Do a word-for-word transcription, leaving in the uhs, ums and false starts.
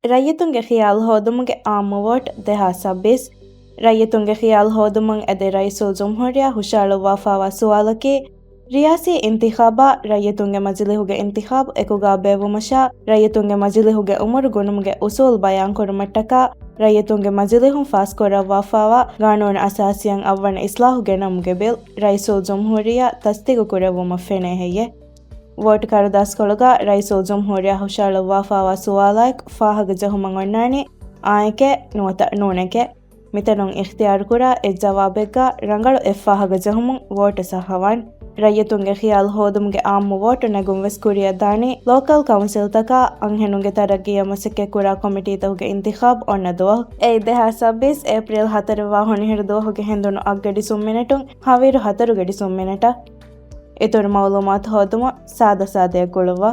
ރައްޔިތުންގެ ޚިޔާލު ހޯދުމުގެ އާއްމު ވޯޓް ދެހާސް ސައްބީސް. ރައްޔިތުންގެ ޚިޔާލު ހޯދުމަށް އެދި ރައީސުލްޖުމްހޫރިއްޔާ ހުށައަޅުއްވާފާވާ ސުވާލަކީ، ރިޔާސީ އިންތިޚާބާ ރައްޔިތުންގެ މަޖިލިހުގެ އިންތިޚާބު އެކުގާ ބޭއްވުމަށާ، ރައްޔިތުންގެ މަޖިލިހުގެ އުމުރު ގުނުމުގެ އުސޫލް ބަޔާންކުރުމަށްޓަކާ، ރައްޔިތުންގެ މަޖިލިހުން ފާސްކުރައްވާފާވާ ގާނޫނު އަސާސީއަށް އަށްވަނަ އިސްލާހު ގެނައުމުގެ ބިލް ރައީސުލްޖުމްހޫރިއްޔާ ތަސްދީގު ކުރެއްވުމަށް ފެނޭ ހެއްޔޭ؟ ވޯޓް ކަރުދާސްކޮޅުގަ ރައީސުލްޖުމްހޫރިއްޔާ ހުށައަޅުއްވާފާވާ ސުވާލާއެކު ފާހަގަ ޖެހުމަށް އޮންނާނީ އާނއެކޭ ނުވަތަ ނޫނެކޭ. މިތަނުން އިޚްތިޔާރުކުރާ އެއް ޖަވާބެއްގަ ރަނގަޅު އެއް ފާހަގަ ޖެހުމުން ވޯޓު ސައްހަވާން. ރައްޔިތުންގެ ޚިޔާލު ހޯދުމުގެ އާއްމު ވޯޓު ނެގުން ވެސް ކުރިއަށް ދާނީ ލޯކަލް ކައުންސިލްތަކާ އަންހެނުންގެ ތަރައްގީއަށް މަސައްކަތްކުރާ ކޮމިޓީތަކުގެ އިންތިޚާބު އޮންނަ ދުވަހު. އެއީ ދެހާސް ސައްބީސް އޭޕްރީލް ހަތަރެއްވާ ހޮނިހިރު ދުވަހުގެ ހެނދުނު އަށްގެ ޑިސުން މިނެޓުން ހަވީރު ހަތަރުގެ ޑިސުން މިނެޓަށް. އިތުރު މައުލޫމާތު ހޯދުމަށް ސާދަ ސާދަޔަށް ގުޅުއްވާ.